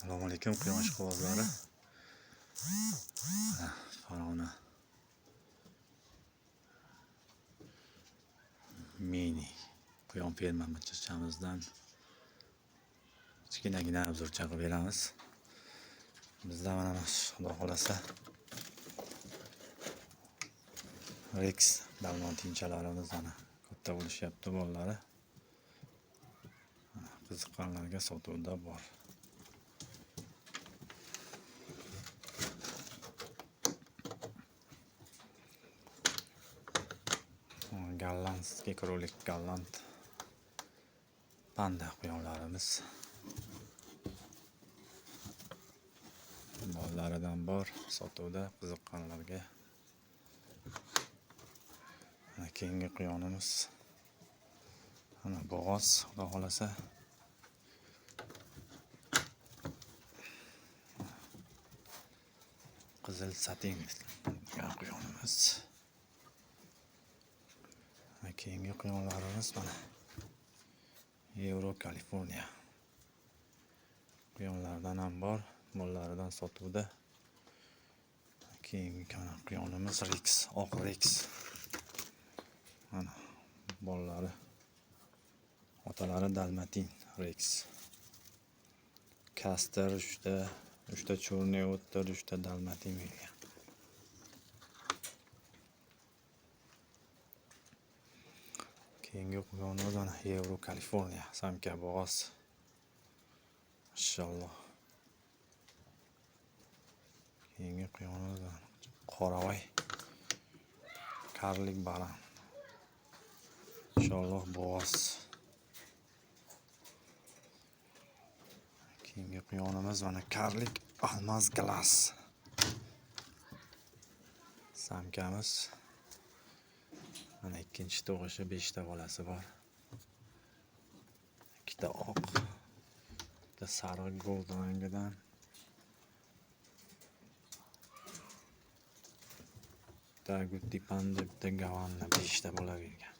Assalomu alaykum quyon ishqibozlari. Farg'ona mini quyon ferma machachamizdan kichkinagina obzorcha qilib beramiz. Bizda mana xudo xolasa Rex dalmatinchalarimiz mana katta bo'lishyapti bolalari. Qiziqqanlarga sotuvda bor. Gollandskiy krolik, golland panda quyonlarimiz bolalaridan bor sotuvda qiziqqanlarga. Mana keyingi quyonimiz mana bo'g'oz, xudo xolasa. Qizil satin degan quyonimiz. Keyingi quyonlarimiz mana Euro Kaliforniya quyonlardan ham bor, bolalaridan sotuvda. Keyingi quyonimiz Rex, oq Rex. Mana bolalari, otalari Dalmatin Rex. Kaster 3ta chorniy o'tdir, 3ta Dalmatin bergan. Keyingi quyonimiz mana Euro Kaliforniya samka bo'g'oz. Mashalloh. Keyingi quyonimiz mana qoravoy karlik baran. Inshaalloh bo'g'oz. Keyingi quyonimiz mana karlik almaz glass samkamiz. Mana ikkinchi tug'ishi, 5 ta bolasi bor. 2 ta oq, bitta sariq gold rangidan. Bitta Gutti panda, bitta Gavanna, 5 ta bola bergan.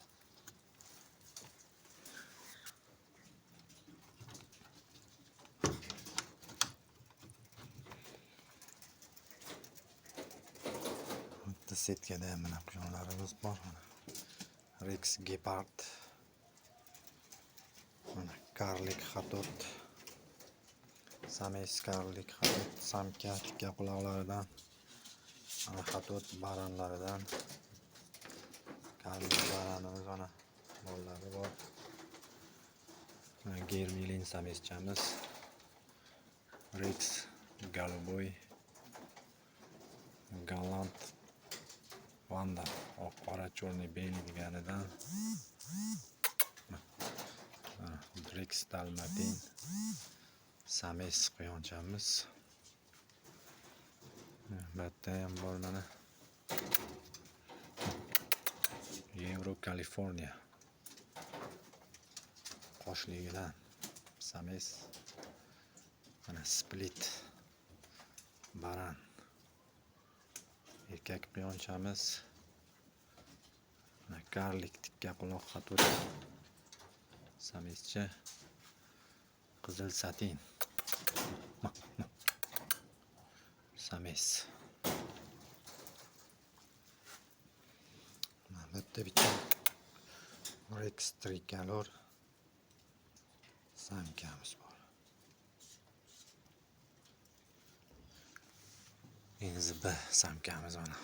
Bitta setkada ham mana quyonlarimiz bor. Mana Rex Gepard, mana karlik xatot, sames karlik xatot, samka tikka quloqlaridan, mana xatot baranlaridan, karlik baranimiz mana bolalari bor. Mana germilin sameschamiz, Rex Galoboy, Galant Vanda, oq qora chorniy beli deganidan, Rex Dalmatin sames quyonchamiz. Bu yerda ham bor mana Euro Kaliforniya qoshligidan sames, mana split baran erkak quyonchamiz, mana karlik tikka quloq xatot samescha, qizil satin sames. Mana bu yerda bitta Rex tricolor samkamiz bor. NZB samkamiz mana.